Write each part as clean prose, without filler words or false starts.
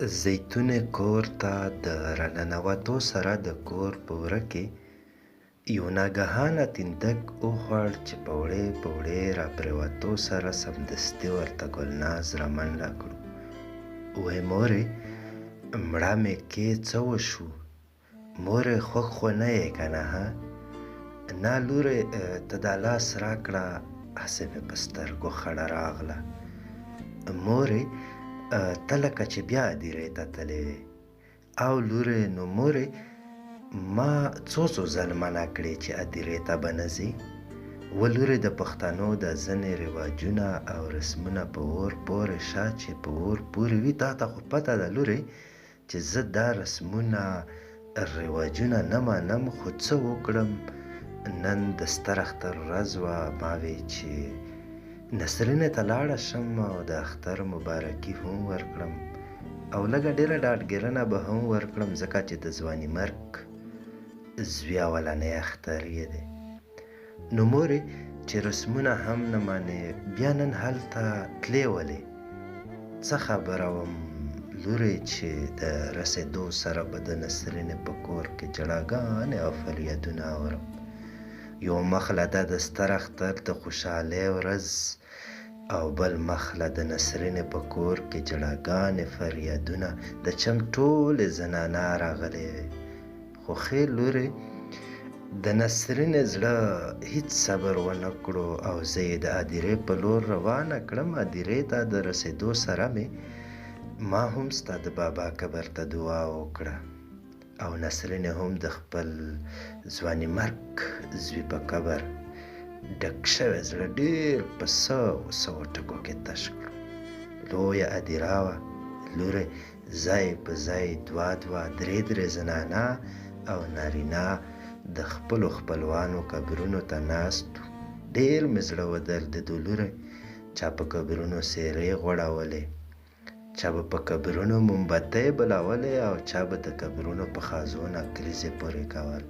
زیتونې کور ته د راننوتو سره د کور په وره کې یو ناګهانه تیندک وخوړ چې په وړې په وړې راپرېوتو سره سمدستي ورته ګلناز رامنډه کړو. وې مورې مړه مې کې څه وشو؟ مورې خوښ خو نه یې کنه ها؟ نه لورې ته دا لاس راکړه هسې مې په سترګو خړه راغله. مورې ته لکه چې بیا ادیرې ته تللې وې. او لورې نو مورې ما څو څو ځل منع کړې چې ادیرې ته به نه ځې. ولورې د پښتنو دا ځنې رواجونه او رسمونه په اور پورې شه چې په اور پورې وي تاته خو پته ده لورې چې زه دا رسمونه رواجونه نه منم خو څه وکړم نن د ستر اختر ورځ وه ما وې چې نسرینې ته لاړه شم او د اختر مبارکي هم ورکړم او لږه ډېره ډاډګیرنه به هم ورکړم ځکه چې د ځوانیمرګ زوی اولنی اختر یې دی. نو مورې چې رسمونه هم نه منې بیا نن هلته تلې ولې؟ څه خبره وم لورې چې د رسېدو سره به د نسرینې په کور کې ژړاګانې او فریادونه اورم. یو مخ له ده د ستر اختر د خوشحالۍ ورځ او بل مخ له د نسرینې په کور کې ژړاګانې فریادونه د چم ټولې زنانه راغلې وې. خو ښې لورې د نسرینې زړه هیڅ صبر ونه کړو او زه یې د ادیرې په لور روانه کړم. ادیرې ته د رسېدو سره مې ما هم ستا د بابا قبر ته دعا وکړه او نسرینې هم د خپل ځوانیمرګ زوی په قبر ډک شوی زړه ډېر په سوو سوو ټکو کې تش کړو. لویه ادیره وه لورې ځای په ځای دوه دوه، درې درې زنانه او نارینه د خپلو خپلوانو قبرونو ته ناست وو. ډېر مې زړه ودردېدو لورې، چا په قبرونو څېرې غوړولې، چا به په قبرونو مومبتۍ بلولې او چا به د قبرونو په خازو نکریزې پورې کول.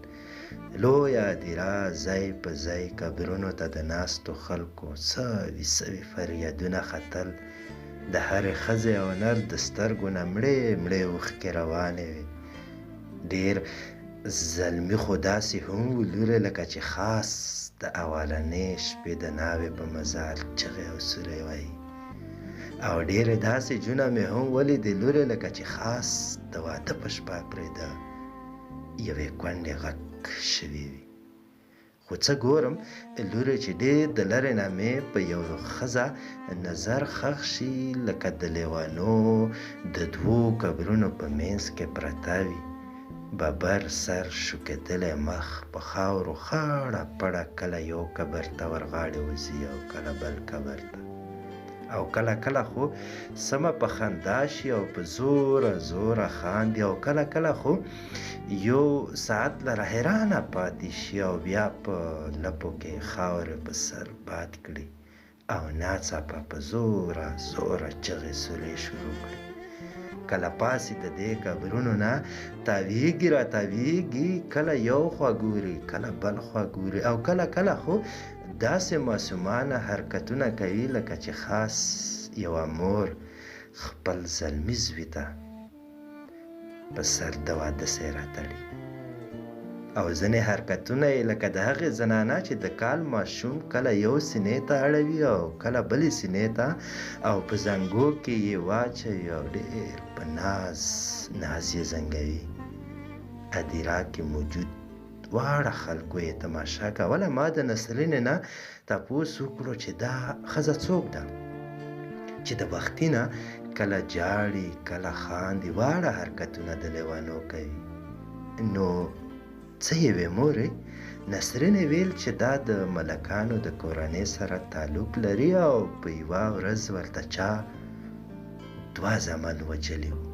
لویه هدیره ځای په ځای قبرونو ته د ناستو خلکو سوي سوي فریادونه ختل. د هرې ښځې او نر د سترګو نه مړې مړې اوښکې روانې وې. ډېر زلمي خو داسې هم وو لورې لکه چې خاص د اولنې شپې د ناوې په مزار چغې او سورې وایي. او ډېرې داسې جونه مې هم ولیدې لورې لکه چې خاص د واده په شپه پرې د یوې کونډې غږ شوي وي. خو څه ګورم لورې چې ډېر د لرې نه مې په یو ښځه نظر ښخ شي لکه د لېوانو د دوو قبرونو په منځ کې پرته وي، ببر سر، شوکېدلی مخ، په خاورو خړه پړه کله یو قبر ته ورغاړې وځي او کله بل قبر ته. او کله کله خو سمه په خندا شي او په زوره زوره خاندي او کله کله خو یو ساعت لره حیرانه پاتې شي او بیا په لپو کې خاورې په سر باد کړي او ناڅاپه په زوره زوره چغې سورې شروع کړي. کله پاسي د دې قبرونو نه تاویږي را تاویږي، کله یو خوا ګوري، کله بل خوا ګوري او کله کله خو داسې معصومانه حرکتونه کوي لکه چې خاص یوه مور خپل زلمي زوی ته په سر د واده څېره تړي او ځینې حرکتونه یې لکه د هغې زنانه چې د کال ماشوم کله یو سینې ته اړوي او کله بلې سینې ته او په زنګو کې یې واچوي او ډېر په ناز ناز یې زنګوي. ادیرا کې موجود دواړه خلکو یې تماشا کوله. ما د نسرینې نه تپوس وکړو چې دا ښځه څوک ده چې د وختي نه کله جاړي کله خاندي واړه حرکتونه د لیوانو کوي. نو څه یې وې مورې؟ نسرینې ویل چې دا د ملکانو د کورنۍ سره تعلق لري او په یوه ورځ ورته چا دوه زامن وژلي وو.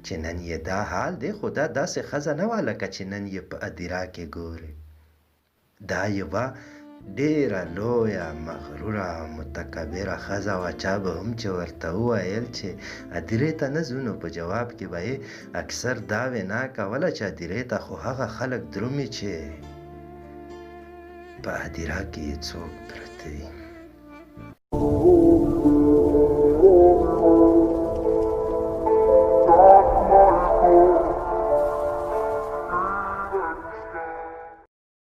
چې نن یې دا حال دی خو دا داسې ښځه نه وه لکه چې نن یې په ادیرا کې ګورې. دا یوه ډېره لویه، مغروره او متکبره ښځه وه، چا به هم چې ورته وویل چې ادیرې ته نه ځو نو په جواب کې به یې اکثر دا وینا کوله چې ادیرې ته خو هغه خلک درومي چې په ادیرا کې یې څوک پرته وي.